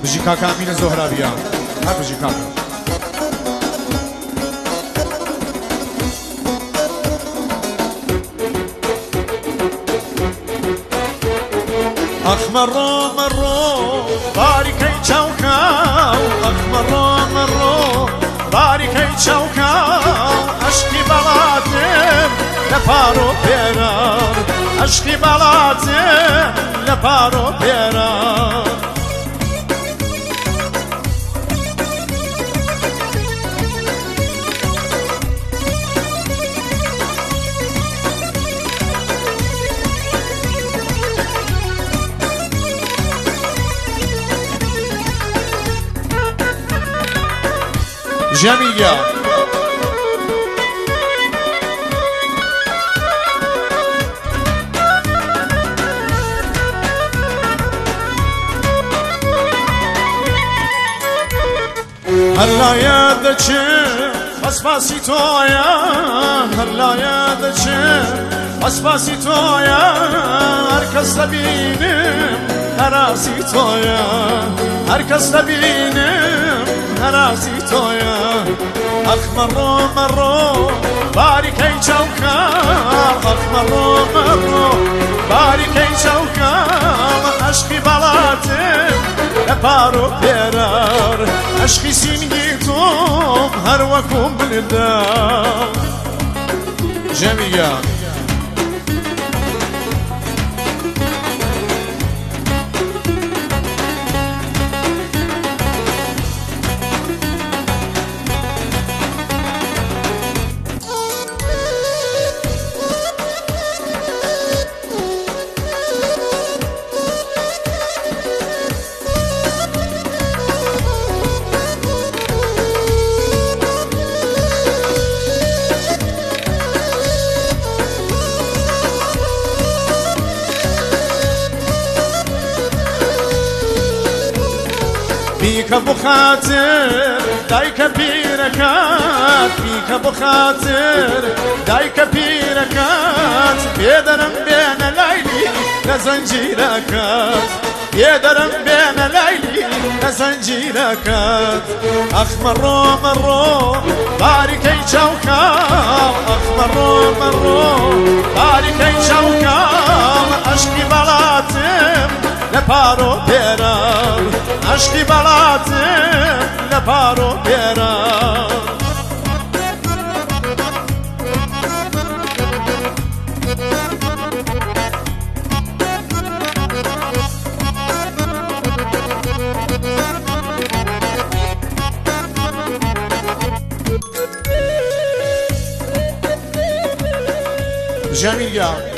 بژی کاکە ئەمینە زۆهرابیان، هەر بژی کاکە. ئەخ مەڕۆ مەڕۆ باریکەی چاوکاو، ئەخ مەڕۆ مەڕۆ باریکەی چاوکاو، عەشقی بەڵاتم لە پارۆ پێران، عەشقی بەڵاتم لە پارۆ پێران. ژەمیگە هەر لایە دەچم بەس باسی تۆیە، هەر لایە دەچم بەس باسی تۆیە، هەر کەس دەبینم هەراسی تۆیە، هەر کەس دەبینم هەراسی تۆیە. ئەخ مەڕۆ مەڕۆ باریکەی چاوکاڵ، ئەخ مەڕۆ مەڕۆ باریکەی چاوکاڵ، عەشقی بەڵاتم لە پارۆ پێرار، عەشقی سینگی تۆم هەر وەکوو منداڵ. جەمیگە بیکە بۆ خاتر دایکە پیرەکات، بیکە بۆ خاتر دایکە پیرەکات، بێدەرم بێنە لایلی لە زەنجیرەکات، بێدەرم بێنە لایلی لە زەنجیرەکات. ئەخ مەڕۆ مەڕۆ باریکەی چاوکاڵ، ئەخ مەڕۆ مەڕۆ باریکەی چاوکاڵ، عەشقی بەڵاتم لە پارۆ پێران، عەشقی بەڵاتم لە پارۆ پێران. جەمیلگە.